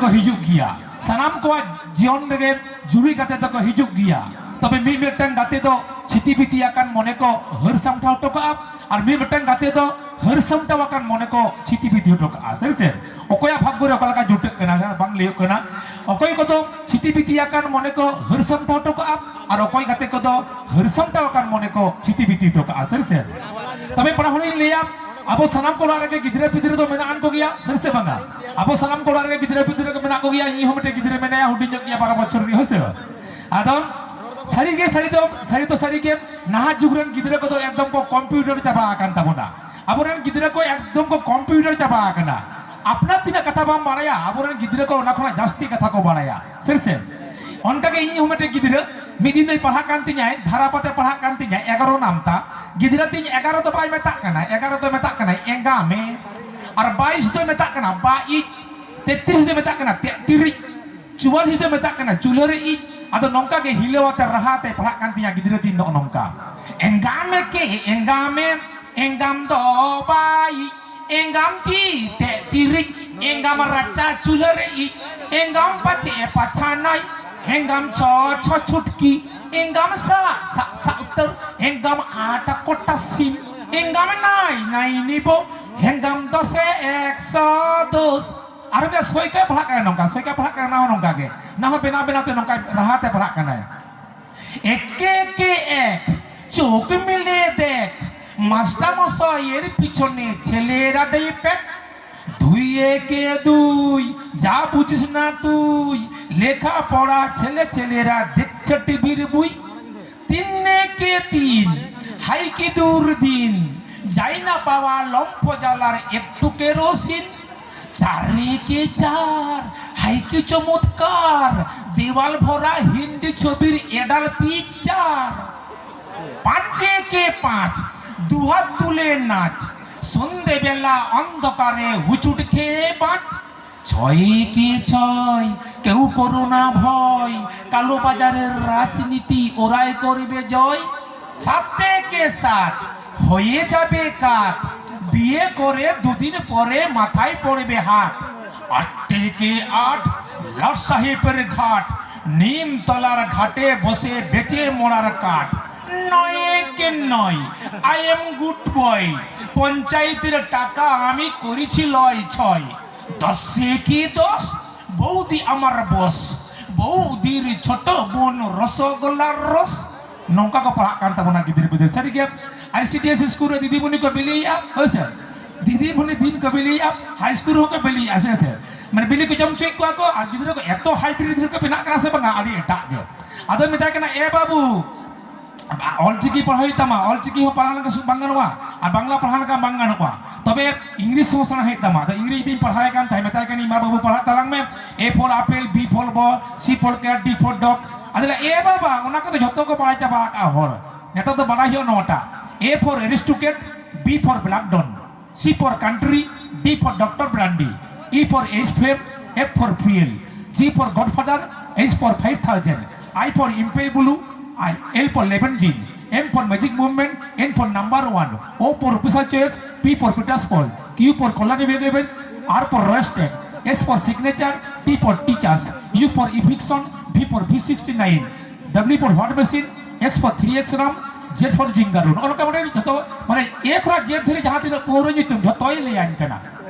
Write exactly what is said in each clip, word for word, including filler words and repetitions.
ᱠᱚ ᱦᱤᱡᱩᱜ ᱜᱮᱭᱟ᱾ ᱥᱟᱱᱟᱢ ᱠᱚᱣᱟᱜ ᱡᱤᱭᱚᱱ ᱨᱮᱜᱮ ᱡᱩᱨᱤ ᱜᱟᱛᱮ ᱫᱚᱠᱚ ᱦᱤᱡᱩᱜ ᱜᱮᱭᱟ᱾ ᱛᱚᱵᱮ ᱢᱤᱫ ᱢᱤᱫᱴᱟᱝ ᱜᱟᱛᱮ ᱫᱚ ᱪᱷᱤᱛᱤ ᱵᱤᱛᱤ ᱟᱠᱟᱱ ᱢᱚᱱᱮ ᱠᱚ ᱦᱟᱹᱨ ᱥᱟᱢᱴᱟᱣ ᱦᱚᱴᱚ ᱠᱟᱜᱼᱟ, ᱟᱨ ᱢᱤᱫ ᱢᱤᱫᱴᱟᱝ ᱜᱟᱛᱮ ᱫᱚ ᱦᱟᱹᱨ ᱥᱟᱢᱴᱟᱣ ᱟᱠᱟᱱ ᱢᱚᱱᱮ ᱠᱚ ᱪᱷᱤᱛᱤ ᱵᱤᱛᱤ ᱦᱚᱴᱚ ᱠᱟᱜᱼᱟ᱾ ᱥᱟᱹᱨᱤ ᱥᱮ? ᱚᱠᱚᱭᱟᱜ ᱵᱷᱟᱜᱽᱜᱚ ᱨᱮ ᱚᱠᱟ ᱞᱮᱠᱟ ᱡᱩᱴᱟᱹᱜ ᱠᱟᱱᱟ, ᱵᱟᱝ ᱞᱟᱹᱭᱚᱜ ᱠᱟᱱᱟ᱾ ᱚᱠᱚᱭ ᱠᱚᱫᱚ ᱪᱷᱤᱛᱤ ᱵᱤᱛᱤ ᱟᱠᱟᱱ ᱢᱚᱱᱮ ᱠᱚ ᱦᱟᱹᱨ ᱥᱟᱢᱴᱟᱣ ᱦᱚᱴᱚ ᱠᱟᱜᱼᱟ, ᱟᱨ ᱚᱠᱚᱭ ᱜᱟᱛᱮ ᱠᱚᱫᱚ ᱦᱟᱹᱨ ᱥᱟᱢᱴᱟᱣ ᱟᱠᱟᱱ ᱢᱚᱱᱮ ᱠᱚ ᱪᱷᱤᱛᱤ ᱵᱤᱛᱤ ᱦᱚᱴᱚ ᱠᱟᱜᱼᱟ᱾ ᱥᱟᱹᱨᱤ ᱥᱮ? ᱛᱚᱵᱮ ᱯᱮᱲᱟ ᱦᱚᱲᱤᱧ ᱞᱟᱹᱭᱟ, ᱟᱵᱚ ᱥᱟᱱᱟᱢ ᱠᱚ ᱚᱲᱟᱜ ᱨᱮᱜᱮ ᱜᱤᱫᱽᱨᱟᱹ ᱯᱤᱫᱽᱨᱟᱹ ᱫᱚ ᱢᱮᱱᱟᱜ ᱟᱱ ᱠᱚᱜᱮᱭᱟ, ᱥᱟᱹᱨᱤ ᱥᱮ ᱵᱟᱝᱟ? ᱟᱵᱚ ᱥᱟᱱᱟᱢ ᱠᱚ ᱚᱲᱟᱜ ᱨᱮᱜᱮ ᱜᱤᱫᱽᱨᱟᱹ ᱯᱤᱫᱽᱨᱟᱹ ᱠᱚ ᱢᱮᱱᱟᱜ ᱠᱚᱜᱮᱭᱟ, ᱤᱧ ᱦᱚᱸ ᱢᱤᱫᱴᱮᱱ ᱜᱤᱫᱽᱨᱟᱹ ᱢᱮᱱᱟᱭᱟ, ᱦᱩᱰᱤᱧ ᱧᱚᱜ ᱜᱮᱭᱟ, ᱵᱟᱨᱚ ᱵᱚᱪᱷᱚᱨ ᱨᱤᱱᱤᱡ, ᱦᱳᱭ ᱥᱮ ᱵᱟᱝ? ᱟᱫᱚ ᱥᱟᱹᱨᱤ ᱜᱮ, ᱥᱟᱹᱨᱤ ᱫᱚ, ᱥᱟᱹᱨᱤ ᱫᱚ ᱥᱟᱹᱨᱤ ᱜᱮ, ᱱᱟᱦᱟᱜ ᱡᱩᱜᱽ ᱨᱮᱱ ᱜᱤᱫᱽᱨᱟᱹ ᱠᱚᱫᱚ ᱮᱠᱫᱚᱢ ᱠᱚ ᱠᱚᱢᱯᱤᱭᱩᱴᱟᱨ ᱪᱟᱵᱟ ᱟᱠᱟᱱ ᱛᱟᱵᱚᱱᱟ᱾ ᱟᱵᱚᱨᱮᱱ ᱜᱤᱫᱽᱨᱟᱹ ᱠᱚ ᱮᱠᱫᱚᱢ ᱠᱚ ᱠᱚᱢᱯᱤᱭᱩᱴᱟᱨ ᱪᱟᱵᱟ ᱟᱠᱟᱱᱟ᱾ ᱟᱯᱱᱟᱨ ᱛᱤᱱᱟᱹᱜ ᱠᱟᱛᱷᱟ ᱵᱟᱢ ᱵᱟᱲᱟᱭᱟ, ᱟᱵᱚᱨᱮᱱ ᱜᱤᱫᱽᱨᱟᱹ ᱠᱚ ᱚᱱᱟ ᱠᱷᱚᱱᱟᱜ ᱡᱟᱹᱥᱛᱤ ᱠᱟᱛᱷᱟ ᱠᱚ ᱵᱟᱲᱟᱭᱟ, ᱥᱟᱹᱨᱤ ᱥᱮ? ᱚᱱᱠᱟᱜᱮ ᱤᱧ ᱦᱚᱸ ᱢᱤᱫᱴᱮᱱ ᱜᱤᱫᱽᱨᱟᱹ, ᱢᱤᱫ ᱫᱤᱱ ᱫᱚᱭ ᱯᱟᱲᱦᱟᱜ ᱠᱟᱱ ᱛᱤᱧᱟᱭ, ᱫᱷᱟᱨᱟ ᱯᱟᱛᱮ ᱯᱟᱲᱦᱟᱜ ᱠᱟᱱ ᱛᱤᱧᱟᱭ, ᱮᱜᱟᱨᱚ ᱱᱟᱢᱛᱟ᱾ ᱜᱤᱫᱽᱨᱟᱹ ᱛᱤᱧ ᱮᱜᱟᱨᱚ ᱫᱚ ᱵᱟᱭ ᱢᱮᱛᱟᱜ ᱠᱟᱱᱟ, ᱮᱜᱟᱨᱚ ᱫᱚᱭ ᱢᱮᱛᱟᱜ ᱠᱟᱱᱟ ᱮᱸᱜᱟ ᱢᱮ, ᱟᱨ ᱵᱟᱭᱤᱥ ᱫᱚᱭ ᱢᱮᱛᱟᱜ ᱠᱟᱱᱟ ᱵᱟ ᱤᱡ, ᱛᱮᱛᱨᱤᱥ ᱫᱚᱭ ᱢᱮᱛᱟᱜ ᱠᱟᱱᱟ ᱛᱮᱛᱨᱤᱡ, ᱪᱩᱣᱟᱞᱤᱥ ᱫᱚᱭ ᱢᱮᱛᱟᱜ ᱠᱟᱱᱟ ᱪᱩᱞᱦᱟᱹ ᱨᱮ ᱤᱡ᱾ ᱟᱫᱚ ᱱᱚᱝᱠᱟ ᱜᱮ ᱦᱤᱞᱟᱹᱣ ᱟᱛᱮ ᱨᱟᱦᱟ ᱟᱛᱮ ᱯᱟᱲᱦᱟᱜ ᱠᱟᱱ ᱛᱤᱧᱟ ᱜᱤᱫᱽᱨᱟᱹ ᱛᱤᱧ ᱱᱚᱜᱼᱚ ᱱᱚᱝᱠᱟ, ᱮᱸᱜᱟ ᱢᱮ ᱠᱮ ᱮᱸᱜᱟ ᱢᱮ, ᱮᱸᱜᱟᱢ ᱫᱚ ᱵᱟᱭ, ᱮᱸᱜᱟᱢ ᱛᱤ ᱛᱮ ᱛᱤᱨᱤᱡ, ᱮᱸᱜᱟᱢ ᱨᱟᱪᱟ ᱪᱩᱞᱦᱟᱹ ᱨᱮ ᱤᱡ, ᱮᱸᱜᱟᱢ ᱯᱟᱪᱮ ᱯᱟᱪᱷᱟᱱᱟᱭ, ᱮᱸᱜᱟᱢ ᱪᱷᱚ ᱪᱷᱚ ᱪᱷᱩᱴᱠᱤ, ᱮᱸᱜᱟᱢ ᱥᱟᱜ ᱥᱟᱜ ᱥᱟᱜ ᱩᱛᱟᱹᱨ, ᱮᱸᱜᱟᱢ ᱟᱴ ᱠᱚᱴᱟ ᱥᱤᱢ, ᱮᱸᱜᱟᱢ ᱱᱟᱭ ᱱᱟᱭ ᱱᱤᱵᱚ, ᱮᱸᱜᱟᱢ ᱫᱚᱥᱮ ᱮᱠᱥᱚ ᱫᱳᱥ᱾ ᱟᱨ ᱢᱤᱫᱴᱮᱱ ᱥᱚᱭᱠᱟᱭ ᱯᱟᱲᱦᱟᱜ ᱠᱟᱱᱟ ᱱᱚᱝᱠᱟ, ᱥᱚᱭᱠᱟᱭ ᱯᱟᱲᱦᱟᱜ ᱠᱟᱱᱟ ᱱᱚᱣᱟ ᱱᱚᱝᱠᱟ ᱜᱮ, ᱱᱟ ᱦᱚᱸ ᱵᱮᱱᱟᱣ ᱵᱮᱱᱟᱣ ᱛᱮ ᱱᱚᱝᱠᱟ ᱨᱟᱦᱟ ᱛᱮ ᱯᱟᱲᱦᱟᱜ ᱠᱟᱱᱟᱭ᱾ একে একে এক, চোখ মেলে দেখ, মাস্টার মশাইয়ের পিছনে ছেলেরা দেয় প্যাক। দুই একে দুই, যা বুঝিস না তুই, লেখাপড়া ছেলে ছেলেরা দেখছে টিভির বুই। তিন একে তিন, হাই কি দুর্দিন, যাই না পাওয়া লম্ফ জ্বালার একটু কেরোসিন। চার একে চার, হাই কি চমৎকার, দেওয়াল ভরা হিন্দি ছবির এডাল পিকচার। পাঁচ একে পাঁচ, দুহাত তুলে নাচ, সন্ধেবেলা অন্ধকারে হুচুট খেয়ে বাঁচ। ছয় একে ছয়, কেউ করো না ভয়, কালো বাজারের রাজনীতি ওরাই করবে জয়। সাত একে সাত, হয়ে যাবে কাত, বিয়ে করে দুদিন পরে মাথায় পড়বে হাত। আট থেকে আট, লাট সাহেবের ঘাট, নিম তলার ঘাটে বসে বেচে মরার কাঠ। নয় কে নয়, I am good boy। পঞ্চায়েতের টাকা আমি করেছি লয় ছয়। দশে কি দশ, বৌদি আমার বস। বৌদির ছোট বোন রসগোল্লার রস। ᱱᱚᱝᱠᱟ ᱠᱚ ᱯᱟᱲᱦᱟᱜ ᱠᱟᱱ ᱛᱟᱵᱚᱱᱟ ᱜᱤᱫᱽᱨᱟᱹ ᱯᱤᱫᱽᱨᱟᱹ᱾ ᱥᱟᱹᱨᱤᱜᱮ, ᱟᱭ ᱥᱤ ᱰᱤ ᱮᱥ ᱥᱠᱩᱞ ᱨᱮ ᱫᱤᱫᱤᱢᱩᱱᱤ ᱠᱚ ᱵᱤᱞᱤᱭᱮᱫᱼᱟ, ᱦᱳᱭ ᱥᱮ? ᱫᱤᱫᱤᱢᱩᱱᱤ ᱫᱤᱱ ᱠᱚ ᱵᱤᱞᱤᱭᱮᱫᱼᱟ, ᱦᱟᱭ ᱥᱠᱩᱞ ᱨᱮᱦᱚᱸ ᱠᱚ ᱵᱤᱞᱤᱭᱮᱫᱼᱟ, ᱥᱮ ᱪᱮᱫ? ᱢᱟᱱᱮ ᱵᱤᱞᱤ ᱠᱚ ᱡᱚᱢ ᱦᱚᱪᱚᱭᱮᱫ ᱠᱚᱣᱟ ᱠᱚ, ᱟᱨ ᱜᱤᱫᱽᱨᱟᱹ ᱠᱚ ᱮᱛᱚ ᱦᱟᱭᱵᱨᱤᱰ ᱜᱤᱫᱽᱨᱟᱹ ᱠᱚ ᱵᱮᱱᱟᱜ ᱠᱟᱱᱟ ᱥᱮ ᱵᱟᱝᱟ, ᱟᱹᱰᱤ ᱮᱴᱟᱜ ᱜᱮ᱾ ᱟᱫᱚᱭ ᱢᱮᱛᱟᱭ ᱠᱟᱱᱟ, "ᱮ ᱵᱟᱹᱵᱩ, ᱚᱞᱪᱤᱠᱤ ᱯᱟᱲᱦᱟᱣ ᱦᱩᱭᱩᱜ ᱛᱟᱢᱟ, ᱚᱞᱪᱤᱠᱤ ᱦᱚᱸ ᱯᱟᱲᱦᱟᱣ ᱞᱮᱱᱠᱷᱟᱱ ᱥᱩᱫᱷᱩ ᱵᱟᱝ ᱜᱟᱱᱚᱜᱼᱟ, ᱟᱨ ᱵᱟᱝᱞᱟ ᱯᱟᱲᱦᱟᱣ ᱞᱮᱱᱠᱷᱟᱱ ᱵᱟᱝ ᱜᱟᱱᱚᱜᱼᱟ, ᱛᱚᱵᱮ ᱤᱝᱞᱤᱥ ᱦᱚᱸ ᱥᱮᱬᱟ ᱦᱩᱭᱩᱜ ᱛᱟᱢᱟ᱾" ᱟᱫᱚ ᱤᱝᱨᱮᱡᱤ ᱛᱤᱧ ᱯᱟᱲᱦᱟᱣᱮ ᱠᱟᱱ ᱛᱟᱦᱮᱸᱫ, ᱢᱮᱛᱟᱭ ᱠᱟᱹᱱᱟᱹᱧ, "ᱢᱟ ᱵᱟᱹᱵᱩ, ᱯᱟᱲᱦᱟᱜ ᱛᱟᱞᱟᱝ ᱢᱮ, A for apple, B for ball, C for cat, D for dog᱾" ᱟᱫᱚ ᱞᱟᱹᱭᱟ, "ᱮ ᱵᱟᱵᱟ, ᱚᱱᱟ ᱠᱚᱫᱚ ᱡᱷᱚᱛᱚ ᱠᱚ ᱵᱟᱲᱟᱭ ᱪᱟᱵᱟ ᱟᱠᱟᱫᱼᱟ ᱦᱚᱲ, ᱱᱮᱛᱟᱨ ᱫᱚ ᱵᱟᱲᱟᱭ ᱦᱩᱭᱩᱜᱼᱟ ᱱᱚᱣᱟᱴᱟᱜ, A for Aristocrat, B for Black Don, C for Country, D for Doctor Brandy, E for Eight Fair, F for Fuel, G for Godfather, H for five thousand, I for Impel Blue, I, L for Eleven Gene, M for Magic Movement, N for Number One, O for Officer Choice, P for Peter's Paul, Q for Colony Eleven, R for Royster, S for Signature, T for Teachers, U for Eviction, V for V sixty nine, W for What Machine, X for Three X Ram, Z for Jingaroo᱾ ᱱᱚᱜᱼᱚ ᱱᱚᱝᱠᱟ ᱢᱟᱱᱮ ᱡᱷᱚᱛᱚ, ᱢᱟᱱᱮ A ᱠᱷᱚᱱᱟᱜ Z ᱫᱷᱟᱹᱨᱤᱡ ᱡᱟᱦᱟᱸ ᱛᱤᱱᱟᱹᱜ ᱯᱟᱹᱣᱨᱟᱹ ᱧᱩᱛᱩᱢ ᱡᱷᱚᱛᱚᱭ ᱞᱟᱹᱭᱟᱹᱧ ᱠᱟᱱᱟ᱾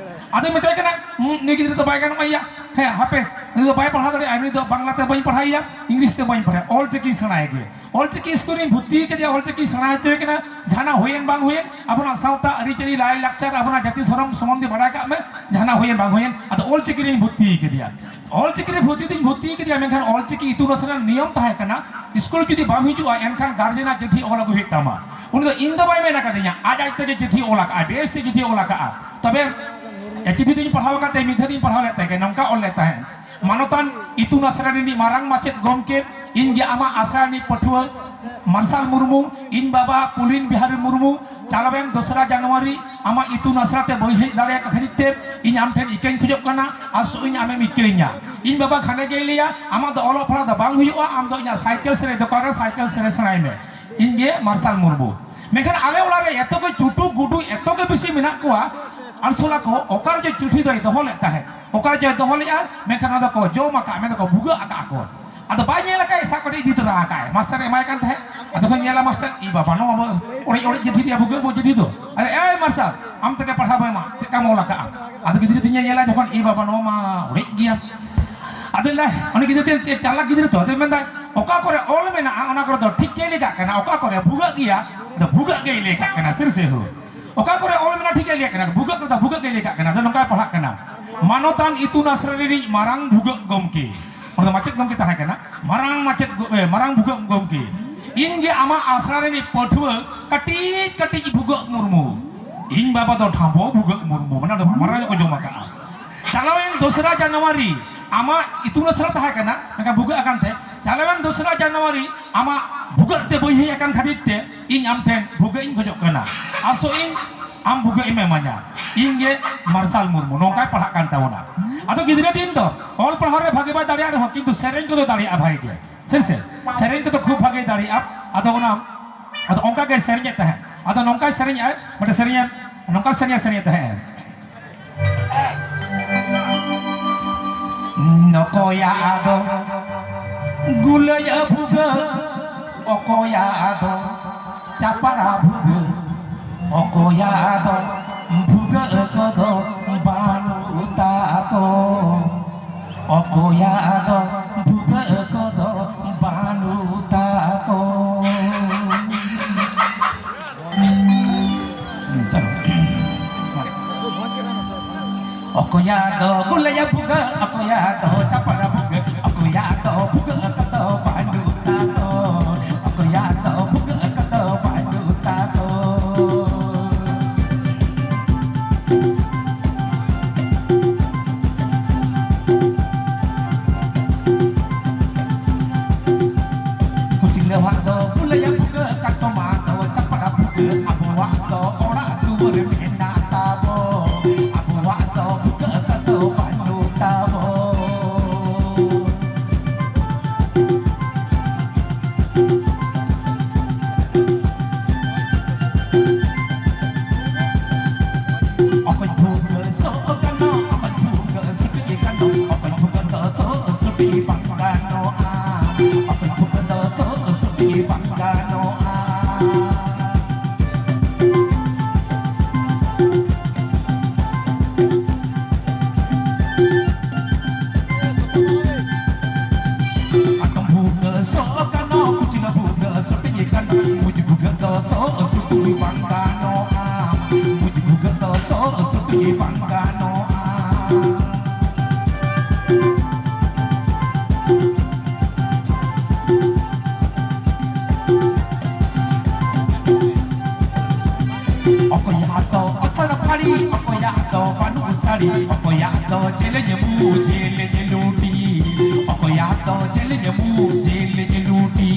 ᱟᱫᱚ ᱢᱮᱛᱟᱭ ᱠᱟᱱᱟ, "ᱦᱩᱸ, ᱱᱩᱭ ᱜᱤᱫᱽᱨᱟᱹ ᱫᱚ ᱵᱟᱭ ᱜᱟᱱᱚᱜᱼᱟ ᱭᱟ, ᱦᱮᱸ, ᱦᱟᱯᱮ, ᱱᱩᱭ ᱫᱚ ᱵᱟᱭ ᱯᱟᱲᱦᱟᱣ ᱫᱟᱲᱮᱭᱟᱜᱼᱟ, ᱱᱩᱭ ᱫᱚ ᱵᱟᱝᱞᱟ ᱛᱮ ᱵᱟᱹᱧ ᱯᱟᱲᱦᱟᱣᱮᱭᱟ, ᱤᱝᱞᱤᱥ ᱛᱮ ᱵᱟᱹᱧ ᱯᱟᱲᱦᱟᱣᱟ, ᱚᱞ ᱪᱤᱠᱤ ᱥᱮᱬᱟᱭ ᱜᱮ᱾" ᱚᱞ ᱪᱤᱠᱤ ᱥᱠᱩᱞ ᱨᱤᱧ ᱵᱷᱚᱨᱛᱤ ᱠᱟᱫᱮᱭᱟ, ᱚᱞ ᱪᱤᱠᱤ ᱥᱮᱬᱟ ᱦᱚᱪᱚᱭᱮ ᱠᱟᱱᱟ᱾ ᱡᱟᱦᱟᱱᱟᱜ ᱦᱩᱭᱮᱱ ᱵᱟᱝ ᱦᱩᱭᱮᱱ, ᱟᱵᱚᱱᱟᱜ ᱥᱟᱶᱛᱟ ᱟᱹᱨᱤᱪᱟᱹᱞᱤ, ᱞᱟᱭᱼᱞᱟᱠᱪᱟᱨ, ᱟᱵᱚᱱᱟᱜ ᱡᱟᱹᱛᱤ ᱫᱷᱚᱨᱚᱢ ᱥᱚᱢᱵᱚᱱᱫᱷᱮ ᱵᱟᱲᱟᱭ ᱠᱟᱜ ᱢᱮ, ᱡᱟᱦᱟᱱᱟᱜ ᱦᱩᱭᱮᱱ ᱵᱟᱝ ᱦᱩᱭᱮᱱ᱾ ᱟᱫᱚ ᱚᱞ ᱪᱤᱠᱤ ᱨᱤᱧ ᱵᱷᱚᱨᱛᱤ ᱠᱟᱫᱮᱭᱟ᱾ ᱚᱞ ᱪᱤᱠᱤ ᱨᱮ ᱵᱷᱚᱨᱛᱤ ᱫᱩᱧ ᱵᱷᱚᱨᱛᱤ ᱠᱟᱫᱮᱭᱟ, ᱢᱮᱱᱠᱷᱟᱱ ᱚᱞ ᱪᱤᱠᱤ ᱤᱛᱩᱱ ᱟᱥᱲᱟ ᱨᱮᱱᱟᱜ ᱱᱤᱭᱚᱢ ᱛᱟᱦᱮᱸ ᱠᱟᱱᱟ, ᱥᱠᱩᱞ ᱡᱩᱫᱤ ᱵᱟᱢ ᱦᱤᱡᱩᱜᱼᱟ, ᱮᱱᱠᱷᱟᱱ ᱜᱟᱨᱡᱮᱱᱟᱜ ᱪᱤᱴᱷᱤ ᱚᱞ ᱟᱹᱜᱩᱭ ᱦᱩᱭᱩᱜ ᱛᱟᱢᱟ᱾ ᱩᱱᱤ ᱫᱚ ᱤᱧ ᱫᱚ ᱵᱟᱭ ᱢᱮᱱ ᱟᱠᱟᱫᱤᱧᱟ, ᱟᱡ ᱟᱡ ᱛᱮᱜᱮ ᱪᱤᱴᱷᱤ ᱚᱞ ᱟᱠᱟᱫᱼᱟᱭ, ᱵᱮᱥ ᱛᱮ ᱪᱤᱴᱷᱤ ᱚᱞ ᱟᱠᱟᱫᱼᱟ᱾ ᱛᱚᱵᱮ ᱮ, ᱪᱤᱴᱷᱤ ᱫᱚᱧ ᱯᱟᱲᱦᱟᱣ ᱟᱠᱟᱫ ᱛᱟᱭᱟ, ᱢᱤᱫ ᱫᱷᱟᱣ ᱫᱚᱧ ᱯᱟᱲᱦᱟᱣ ᱞᱮᱫ ᱛᱟᱭ ᱜᱮ, ᱱᱚᱝᱠᱟ ᱚᱞ ᱞᱮᱫ ᱛᱟᱦᱮᱸᱫ, "ᱢᱟᱱᱚᱛᱟᱱ ᱤᱛᱩᱱ ᱟᱥᱲᱟ ᱨᱤᱱᱤᱡ ᱢᱟᱨᱟᱝ ᱢᱟᱪᱮᱫ ᱜᱚᱢᱠᱮ, ᱤᱧ ᱜᱮ ᱟᱢᱟᱜ ᱟᱥᱲᱟ ᱨᱤᱱᱤᱡ ᱯᱟᱹᱴᱷᱩᱣᱟᱹ ᱢᱟᱨᱥᱟᱞ ᱢᱩᱨᱢᱩ, ᱤᱧ ᱵᱟᱵᱟ ᱯᱩᱞᱤᱱ ᱵᱤᱦᱟᱨᱤ ᱢᱩᱨᱢᱩ, ᱪᱟᱞᱟᱣᱮᱱ ᱫᱚᱥᱨᱟ ᱡᱟᱱᱩᱣᱟᱨᱤ ᱟᱢᱟᱜ ᱤᱛᱩᱱ ᱟᱥᱲᱟ ᱛᱮ ᱵᱟᱹᱧ ᱦᱮᱡ ᱫᱟᱲᱮᱭᱟᱠᱟᱫ ᱠᱷᱟᱹᱛᱤᱨ ᱛᱮ ᱤᱧ ᱟᱢ ᱴᱷᱮᱱ ᱤᱠᱟᱹᱧ ᱠᱷᱚᱡᱚᱜ ᱠᱟᱱᱟ, ᱟᱥᱚᱜ ᱟᱹᱧ ᱟᱢᱮᱢ ᱤᱠᱟᱹᱧᱟ᱾" ᱤᱧ ᱵᱟᱵᱟ ᱜᱷᱟᱱᱮ ᱜᱮᱭ ᱞᱟᱹᱭᱟ, "ᱟᱢᱟᱜ ᱫᱚ ᱚᱞᱚᱜ ᱯᱟᱲᱦᱟᱜ ᱫᱚ ᱵᱟᱝ ᱦᱩᱭᱩᱜᱼᱟ, ᱟᱢ ᱫᱚ ᱤᱧᱟᱹᱜ ᱥᱟᱭᱠᱮᱞ ᱥᱮᱨᱮᱧ ᱫᱚᱠᱟᱱ ᱨᱮ ᱥᱟᱭᱠᱮᱞ ᱥᱮᱨᱮᱧ ᱥᱮᱬᱟᱭ ᱢᱮ᱾" ᱤᱧ ᱜᱮ ᱢᱟᱨᱥᱟᱞ ᱢᱩᱨᱢᱩ᱾ ᱢᱮᱱᱠᱷᱟᱱ ᱟᱞᱮ ᱚᱲᱟᱜ ᱨᱮ ᱮᱛᱚ ᱜᱮ ᱪᱩᱴᱩ ᱜᱩᱰᱩ ᱮᱛᱚ ᱜᱮ ᱵᱮᱥᱤ ᱢᱮᱱᱟᱜ ᱠᱚᱣᱟ, ᱟᱨᱥᱚᱞᱟ ᱠᱚ ᱚᱠᱟ ᱨᱮᱪᱚ ᱪᱤᱴᱷᱤ ᱫᱚᱭ ᱫᱚᱦᱚ ᱞᱮᱫ ᱛᱟᱦᱮᱸᱫ, ᱚᱠᱟ ᱨᱮᱪᱚᱭ ᱫᱚᱦᱚ ᱞᱮᱫᱼᱟ, ᱢᱮᱱᱠᱷᱟᱱ ᱚᱱᱟ ᱫᱚᱠᱚ ᱡᱚᱢ ᱟᱠᱟᱫᱼᱟ, ᱢᱮᱱ ᱫᱚᱠᱚ ᱵᱷᱩᱜᱟᱹᱜ ᱟᱠᱟᱫᱼᱟ ᱠᱚ᱾ ᱟᱫᱚ ᱵᱟᱭ ᱧᱮᱞ ᱟᱠᱟᱫ, ᱥᱟᱵ ᱠᱟᱛᱮ ᱤᱫᱤ ᱛᱚᱨᱟ ᱟᱠᱟᱫᱼᱟᱭ, ᱢᱟᱥᱴᱟᱨᱮ ᱮᱢᱟᱭ ᱠᱟᱱ ᱛᱟᱦᱮᱸᱫ᱾ ᱟᱫᱚ ᱠᱚ ᱧᱮᱞᱟ ᱢᱟᱥᱴᱟᱨ, "ᱤ ᱵᱟᱵᱟ, ᱱᱚᱣᱟ ᱢᱟ ᱚᱲᱮᱡ ᱚᱲᱮᱡ ᱪᱤᱴᱷᱤ ᱨᱮᱭᱟᱜ ᱵᱷᱩᱜᱟᱹᱜ ᱵᱚ ᱪᱤᱴᱷᱤ ᱫᱚ᱾ ᱟᱨᱮ, ᱮᱭ ᱢᱟᱥᱴᱟᱨ, ᱟᱢ ᱛᱮᱜᱮ ᱯᱟᱲᱦᱟᱣ ᱢᱮ ᱢᱟ, ᱪᱮᱫ ᱠᱟᱢ ᱚᱞ ᱟᱠᱟᱫᱼᱟ?" ᱟᱫᱚ ᱜᱤᱫᱽᱨᱟᱹ ᱛᱤᱧᱮ ᱧᱮᱞᱟ ᱡᱚᱠᱷᱚᱱ, "ᱤ ᱵᱟᱵᱟ, ᱱᱚᱣᱟ ᱢᱟ ᱚᱲᱮᱡ ᱜᱮᱭᱟ᱾" ᱟᱫᱚ ᱞᱟᱹᱭ, ᱩᱱᱤ ᱜᱤᱫᱽᱨᱟᱹ ᱛᱤᱧ ᱪᱮᱫ ᱪᱟᱞᱟᱠ ᱜᱤᱫᱽᱨᱟᱹ ᱛᱚ, ᱟᱫᱚᱭ ᱢᱮᱱᱫᱟ, "ᱚᱠᱟ ᱠᱚᱨᱮ ᱚᱞ ᱢᱮᱱᱟᱜᱼᱟ, ᱚᱱᱟ ᱠᱚᱨᱮ ᱫᱚ ᱴᱷᱤᱠ ᱜᱮᱭ ᱞᱟᱹᱭ ᱠᱟᱜ ᱠᱟᱱᱟ, ᱚᱠᱟ ᱠᱚᱨᱮ ᱵᱷᱩᱜᱟᱹᱜ ᱜᱮᱭᱟ, ᱫᱚ ᱵᱷᱩᱜᱟᱹᱜ ᱜᱮᱭ ᱞᱟᱹᱭ ᱠᱟᱜ ᱠᱟᱱᱟ, ᱥᱟᱹᱨᱤ ᱥᱮ ᱦᱳ?" ᱚᱠᱟ ᱠᱚᱨᱮ ᱚᱞ ᱢᱮᱱᱟᱜᱼᱟ, ᱴᱷᱤᱠ ᱜᱮ ᱞᱟᱹᱭ ᱠᱟᱱᱟ, ᱵᱷᱩᱜᱟᱹᱜ ᱨᱮᱫᱚ ᱵᱷᱩᱜᱟᱹᱜ ᱜᱮ ᱞᱟᱹᱭ ᱠᱟᱜ ᱠᱟᱱᱟ᱾ ᱟᱫᱚ ᱱᱚᱝᱠᱟᱭ ᱯᱟᱲᱦᱟᱜ ᱠᱟᱱᱟ, "ᱢᱟᱱᱚᱛᱟᱱ ᱤᱛᱩᱱ ᱟᱥᱲᱟ ᱨᱤᱱᱤᱡ ᱢᱟᱨᱟᱝ ᱵᱷᱩᱜᱟᱹᱜ ᱜᱚᱢᱠᱮ", ᱚᱱᱟ ᱫᱚ ᱢᱟᱪᱮᱫ ᱜᱚᱢᱠᱮ ᱛᱟᱦᱮᱸ ᱠᱟᱱᱟ, "ᱢᱟᱨᱟᱝ ᱢᱟᱪᱮᱫ ᱜᱚ-, ᱮ, ᱢᱟᱨᱟᱝ ᱵᱷᱩᱜᱟᱹᱜ ᱜᱚᱢᱠᱮ, ᱤᱧ ᱜᱮ ᱟᱢᱟᱜ ᱟᱥᱲᱟ ᱨᱤᱱᱤᱡ ᱯᱟᱹᱴᱷᱩᱣᱟᱹ ᱠᱟᱹᱴᱤᱡ ᱠᱟᱹᱴᱤᱡ ᱵᱷᱩᱜᱟᱹᱜ ᱢᱩᱨᱢᱩ, ᱤᱧ ᱵᱟᱵᱟ ᱫᱚ ᱰᱷᱟᱵᱚ ᱵᱷᱩᱜᱟᱹᱜ ᱢᱩᱨᱢᱩ", ᱢᱟᱱᱮ ᱚᱸᱰᱮ ᱢᱟᱨᱟᱝ ᱧᱚᱜ ᱠᱚ ᱡᱚᱢ ᱟᱠᱟᱜᱼᱟ᱾ ᱪᱟᱞᱟᱣᱮᱱ ᱫᱚᱥᱨᱟ ᱡᱟᱱᱩᱣᱟᱨᱤ ᱟᱢᱟᱜ ᱤᱛᱩᱱ ᱟᱥᱲᱟ ᱛᱟᱦᱮᱸ ᱠᱟᱱᱟ, ᱢᱮᱱᱠᱷᱟᱱ ᱵᱷᱩᱜᱟᱹᱜ ᱟᱠᱟᱱ ᱛᱮ, ᱪᱟᱞᱟᱣᱮᱱ ᱫᱚᱥᱨᱟ ᱡᱟᱱᱩᱣᱟᱨᱤ ᱟᱢᱟᱜ ᱵᱷᱩᱜᱟᱹᱜ ᱛᱮ ᱵᱟᱹᱧ ᱦᱮᱡ ᱟᱠᱟᱱ ᱠᱷᱟᱹᱛᱤᱨ ᱛᱮ ᱤᱧ ᱟᱢ ᱴᱷᱮᱱ ᱵᱷᱩᱜᱟᱹᱜ ᱤᱧ ᱠᱷᱚᱡᱚᱜ ᱠᱟᱱᱟ᱾ ᱟᱥᱚᱜ ᱤᱧ ᱟᱢ ᱵᱷᱩᱜᱟᱹᱜ ᱮᱢ ᱮᱢᱟᱹᱧᱟ᱾ ᱤᱧ ᱜᱮ ᱢᱟᱨᱥᱟᱞ ᱢᱩᱨᱢᱩ, ᱱᱚᱝᱠᱟᱭ ᱯᱟᱲᱦᱟᱜ ᱠᱟᱱ ᱛᱟᱵᱚᱱᱟ᱾ ᱟᱫᱚ ᱜᱤᱫᱽᱨᱟᱹ ᱫᱤᱱ ᱫᱚ ᱚᱞ ᱯᱟᱲᱦᱟᱣ ᱨᱮ ᱵᱷᱟᱜᱮ ᱵᱟᱭ ᱫᱟᱲᱮᱭᱟᱜ ᱨᱮᱦᱚᱸ, ᱠᱤᱱᱛᱩ ᱥᱮᱨᱮᱧ ᱠᱚᱫᱚ ᱫᱟᱲᱮᱭᱟᱜᱼᱟ ᱵᱷᱟᱜᱮ ᱜᱮ᱾ ᱥᱮ ᱥᱮ? ᱥᱮᱨᱮᱧ ᱠᱚᱫᱚ ᱠᱷᱩᱵ ᱵᱷᱟᱜᱮ ᱫᱟᱲᱮᱭᱟᱜᱼᱟ᱾ ᱟᱫᱚ ᱚᱱᱟ, ᱟᱫᱚ ᱚᱱᱠᱟ ᱜᱮ ᱥᱮᱨᱮᱧᱮᱫ ᱛᱟᱦᱮᱸᱫ᱾ ᱟᱫᱚ ᱱᱚᱝᱠᱟᱭ ᱥᱮᱨᱮᱧᱮᱫᱼᱟᱭ, ᱢᱟᱱᱮ ᱥᱮᱨᱮᱧᱮ, ᱱᱚᱝᱠᱟ ᱥᱮᱨᱮᱧᱮ ᱥᱮᱨᱮᱧᱮᱫ ᱛᱟᱦᱮᱸᱫ᱾ ᱚᱠᱚᱭᱟᱜ ᱫᱚ ᱜᱩᱞᱟᱹᱭ ᱵᱷᱩᱜᱟᱹᱜ, ᱚᱠᱚᱭᱟᱜ ᱫᱚ ᱪᱟᱯᱲᱟ ᱵᱷᱩᱜᱟᱹᱜ, ᱚᱠᱚᱭᱟᱜ ᱫᱚ ᱵᱷᱩᱜᱟᱹᱜ ᱠᱚᱫᱚ ᱵᱟᱹᱱᱩᱜ ᱛᱟᱠᱚ, ᱚᱠᱚᱭᱟᱜ ᱫᱚ ᱵᱷᱩᱜᱟᱹᱜ ᱠᱚᱫᱚ ᱵᱟᱹᱱᱩᱜ ᱛᱟᱠᱚ᱾ ᱪᱚᱞᱚ᱾ ᱚᱠᱚᱭᱟᱜ ᱫᱚ ᱜᱩᱞᱟᱹᱭᱟ ᱵᱷᱩᱜᱟᱹᱜ, ᱚᱠᱚᱭᱟᱜ ᱫᱚ ᱪᱟᱯᱲᱟ ᱵᱷᱩᱜᱟᱹᱜ, ᱚᱠᱚᱭᱟᱜ ᱫᱚ ᱵᱷᱩᱜᱟᱹᱜ ᱠᱚᱫᱚ ᱵᱟᱹᱱᱩᱜ ᱛᱟᱠᱚ, ᱚᱠᱚᱭᱟᱜ ᱫᱚ ᱵᱷᱩᱜᱟᱹᱜ ᱠᱚᱫᱚ ᱵᱟᱹᱱᱩᱜ ᱛᱟᱠᱚ᱾ ᱠᱩᱪᱞᱟᱹᱣᱟᱜ ᱫᱚ ᱜᱩᱞᱟᱹᱭᱟ ᱵᱷᱩᱜᱟᱹᱜ, ᱠᱟᱴᱠᱚᱢᱟᱜ ᱫᱚ ᱪᱟᱯᱲᱟ ᱵᱷᱩᱜᱟᱹᱜ, ᱟᱵᱚᱣᱟᱜ ᱫᱚ ᱚᱲᱟᱜ ᱫᱩᱣᱟᱹᱨ ᱢᱮᱱᱟᱜ ᱛᱟᱵᱚ, ᱟᱵᱚᱣᱟᱜ ᱫᱚ ᱵᱷᱩᱜᱟᱹᱜ ᱠᱚᱫᱚ ᱵᱟᱹᱱᱩᱜ ᱛᱟᱵᱚ᱾ ᱵᱟᱝ ᱜᱟᱱᱚᱜᱼᱟ᱾ ᱚᱠᱚᱭᱟᱜ ᱫᱚ ᱚᱥᱟᱨ ᱯᱷᱟᱹᱲᱤ, ᱚᱠᱚᱭᱟᱜ ᱫᱚ ᱵᱟᱹᱱᱩᱜ ᱥᱟᱹᱲᱤ, ᱚᱠᱚᱭᱟᱜ ᱫᱚ ᱡᱮᱞᱮᱧ ᱢᱩ ᱡᱮᱞᱮᱧ ᱞᱩᱴᱤ, ᱚᱠᱚᱭᱟᱜ ᱫᱚ ᱡᱮᱞᱮᱧ ᱢᱩ ᱡᱮᱞᱮᱧ ᱞᱩᱴᱤ᱾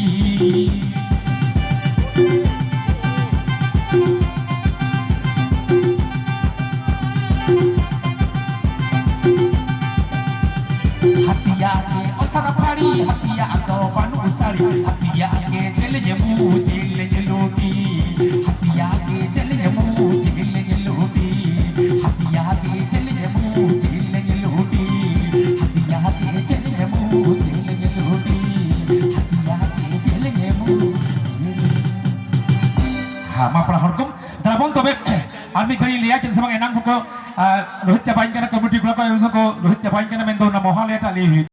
ᱦᱟᱹᱛᱤᱭᱟᱜ ᱜᱮ ᱚᱥᱟᱨ ᱯᱷᱟᱹᱲᱤ, ᱦᱟᱹᱛᱤᱭᱟᱜ ᱫᱚ ᱵᱟᱹᱱᱩᱜ ᱥᱟᱹᱲᱤ, ᱦᱟᱹᱛᱤᱭᱟᱜ ᱜᱮ ᱡᱮᱞᱮᱧ ᱢᱩ ᱡᱮᱞᱮᱧ ᱞᱩᱴᱤ, ᱦᱟᱹᱛᱤᱭᱟᱜ ᱜᱮ ᱡᱮᱞᱮᱧ ᱢᱩ ᱡᱮᱞᱮᱧ ᱞᱩᱴᱤ, ᱦᱟᱹᱛᱤᱭᱟᱜ ᱜᱮ ᱡᱮᱞᱮᱧ ᱢᱩ ᱡᱮᱞᱮᱧ ᱞᱩᱴᱤ, ᱦᱟᱹᱛᱤᱭᱟᱜ ᱜᱮ ᱡᱮᱞᱮᱧ ᱢᱩ ᱡᱮᱞᱮᱧ ᱞᱩᱴᱤ, ᱦᱟᱹᱛᱤᱭᱟᱜ ᱜᱮ ᱡᱮᱞᱮᱧ ᱢᱩ ᱡᱮᱞᱮᱧ᱾ ᱦᱮᱸ, ᱢᱟ ᱯᱮᱲᱟ ᱦᱚᱲ ᱠᱚ, ᱫᱮᱞᱟ ᱵᱚᱱ ᱛᱚᱵᱮ, ᱟᱨ ᱢᱤᱫ ᱜᱷᱟᱹᱲᱤᱡ ᱞᱟᱹᱭᱟ, ᱪᱮᱫ ᱥᱮ ᱵᱟᱝ, ᱮᱱᱟᱝ ᱠᱚᱠᱚ, ᱟᱨ ᱨᱳᱦᱮᱫ ᱪᱟᱵᱟᱭᱮᱱ ᱠᱟᱱᱟ, ᱠᱚᱢᱤᱴᱤ ᱠᱚᱲᱟ ᱠᱚ ᱮᱱ ᱫᱚᱠᱚ ᱨᱳᱦᱮᱫ ᱪᱟᱵᱟᱭᱮᱱ ᱠᱟᱱᱟ, ᱢᱮᱱᱫᱚ ᱚᱱᱟ ᱢᱚᱦᱟᱞᱚᱭᱟᱴᱟᱜ ᱞᱟᱹᱭ ᱦᱩᱭᱩᱜ